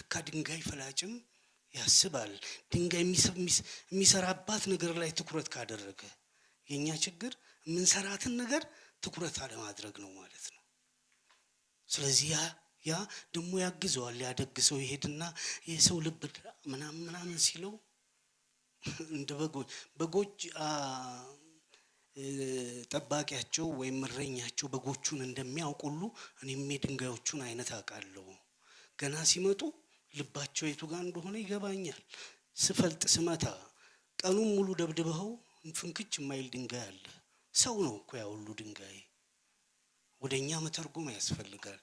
ለካ ድንጋይ ፈላጭም ያስባል። ድንጋይ የሚሰራባት ነገር ላይ ትኩረት ካደረገ፣ የእኛ ችግር የምንሰራትን ነገር ትኩረት አለማድረግ ነው ማለት ነው። ስለዚህ ያ ደግሞ ያግዘዋል። ያደግሰው ይሄድና የሰው ልብ ምናምን ምናምን ሲለው እንደ በጎች ጠባቂያቸው ወይም እረኛቸው በጎቹን እንደሚያውቅ ሁሉ እኔም የድንጋዮቹን አይነት አውቃለሁ። ገና ሲመጡ ልባቸው የቱ ጋር እንደሆነ ይገባኛል። ስፈልጥ ስመታ ቀኑን ሙሉ ደብድበኸው ፍንክች የማይል ድንጋይ አለ። ሰው ነው እኮ ያ ሁሉ ድንጋይ። ወደ እኛ መተርጎም ያስፈልጋል።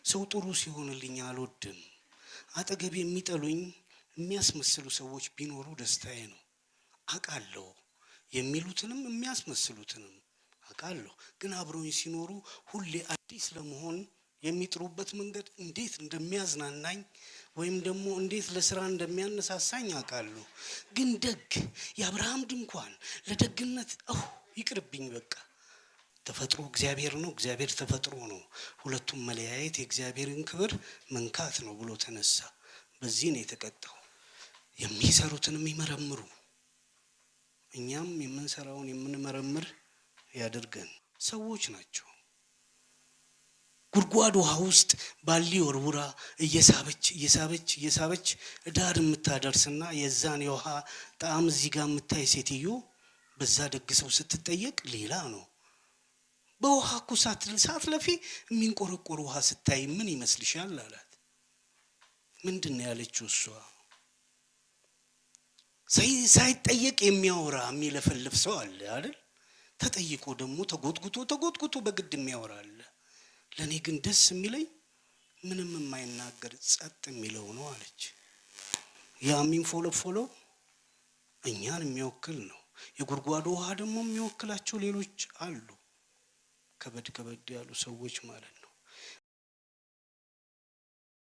ሰው ጥሩ ሲሆንልኝ አልወድም። አጠገብ የሚጠሉኝ የሚያስመስሉ ሰዎች ቢኖሩ ደስታዬ ነው። አውቃለሁ፣ የሚሉትንም የሚያስመስሉትንም አውቃለሁ። ግን አብረውኝ ሲኖሩ ሁሌ አዲስ ለመሆን የሚጥሩበት መንገድ እንዴት እንደሚያዝናናኝ ወይም ደግሞ እንዴት ለስራ እንደሚያነሳሳኝ አውቃለሁ። ግን ደግ የአብርሃም ድንኳን ለደግነት ይቅርብኝ በቃ። ተፈጥሮ እግዚአብሔር ነው፣ እግዚአብሔር ተፈጥሮ ነው። ሁለቱም መለያየት የእግዚአብሔርን ክብር መንካት ነው ብሎ ተነሳ። በዚህ ነው የተቀጣው። የሚሰሩትን የሚመረምሩ፣ እኛም የምንሰራውን የምንመረምር ያድርገን። ሰዎች ናቸው። ጉድጓድ ውሃ ውስጥ ባሊ ወርውራ እየሳበች እየሳበች እየሳበች ዳር የምታደርስና የዛን የውሃ ጣዕም እዚህ ጋር የምታይ ሴትዮ በዛ ደግ ሰው ስትጠየቅ ሌላ ነው። በውሃ እኮ ሳትለፊ የሚንቆረቆር ውሃ ስታይ ምን ይመስልሻል አላት። ምንድን ነው ያለችው እሷ? ሳይጠየቅ የሚያወራ የሚለፈልፍ ሰው አለ አይደል? ተጠይቆ ደግሞ ተጎትጉቶ ተጎትጉቶ በግድ የሚያወራ አለ። ለእኔ ግን ደስ የሚለኝ ምንም የማይናገር ጸጥ የሚለው ነው አለች። ያ የሚንፎለፎለው እኛን የሚወክል ነው። የጉድጓዱ ውሃ ደግሞ የሚወክላቸው ሌሎች አሉ። ከበድ ከበድ ያሉ ሰዎች ማለት ነው።